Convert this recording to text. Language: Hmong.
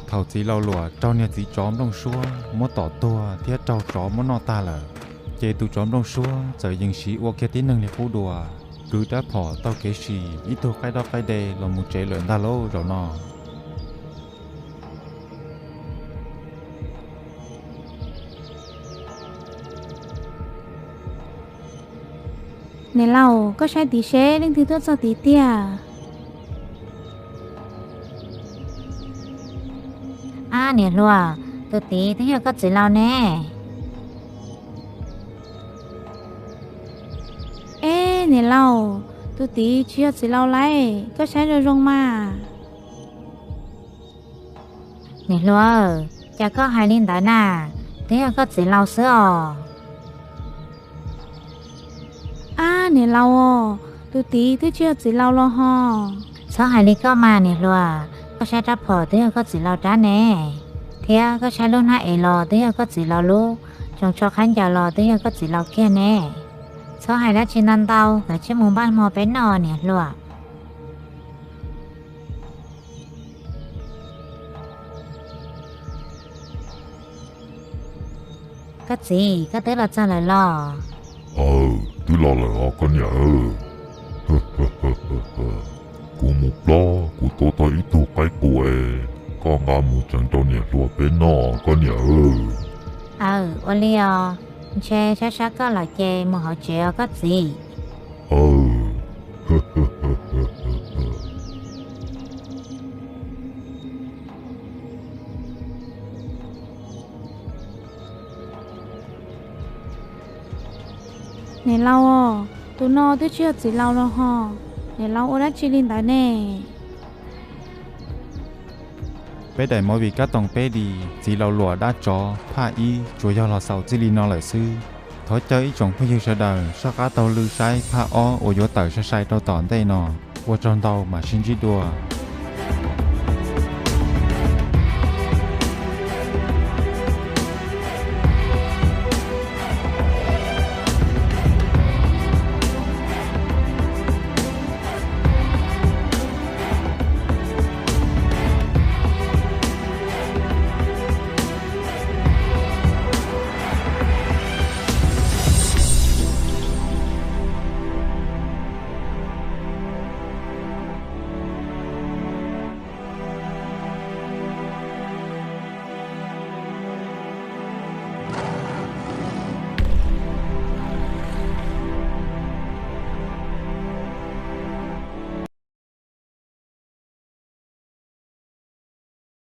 Thaum txiv laus Luam raug niag txiv tsov nplooj suab muab tom tuag thiab raug tsov muab noj tag lawm, ces tus tsov nplooj suab txawm yeej siv ua kiag tib neeg li qub dua, kwv rab phom taug kev sim ib tug qaib dob qaib de los mus tsev lawm ntag lauj zaum no. Niam laus, koj saib tid seb leej twg tuaj txog tid tiag. Ab niam hluas, tus tid twb yog koj txiv laus ne. Eb niam laus, tus tid tsis yog txiv laus lauj, koj saib zoo zoo mas. Niam hluas, cas koj hais li ntawd na, twb yog koj txiv laus xwb os. Ab niam laus os, tus tid twb tsis yog txiv laus los ho. Txhob hais li koj mas niam hluas, koj saib rab phom twb yog koj txiv laus rab ne, thiab koj saib lub hnab ev los twb yog koj txiv laus lub, tsoos tsho qhaib ncaws los twb yog koj txiv laus kiag ne. Txhob hais dab tsi ntau ntau, kav tsij mus npaj hmo peb noj niam hluas. Koj txiv, koj twb los txog lawm los? Aw, twb los lawm os koj niam. Kuv mus plob kuv tua tau ib tug qaib qus es koj nqa mus tseev rau niam hluas peb noj koj niam. Aw, ua li os, ntshe sab sab koj lawm ces mus hauv tsev os koj txiv. Niam laus os, tus no twb tsis yog txiv laus los ho, niam laus ua dab tsi li ntawd ne? Peb daim movie Kab Toom Peb Dim Txiv Laus Luam Dab Tsov phaj ib tsuas yog los xaus txij li no lawm xwb. Thov caw ib tsoom phooj ywg sawv daws soj qab taug lw saib phaj ob uas yuav tawm sai sai rau tom ntej no. Ua tsaug ntau mam sib ntsib dua.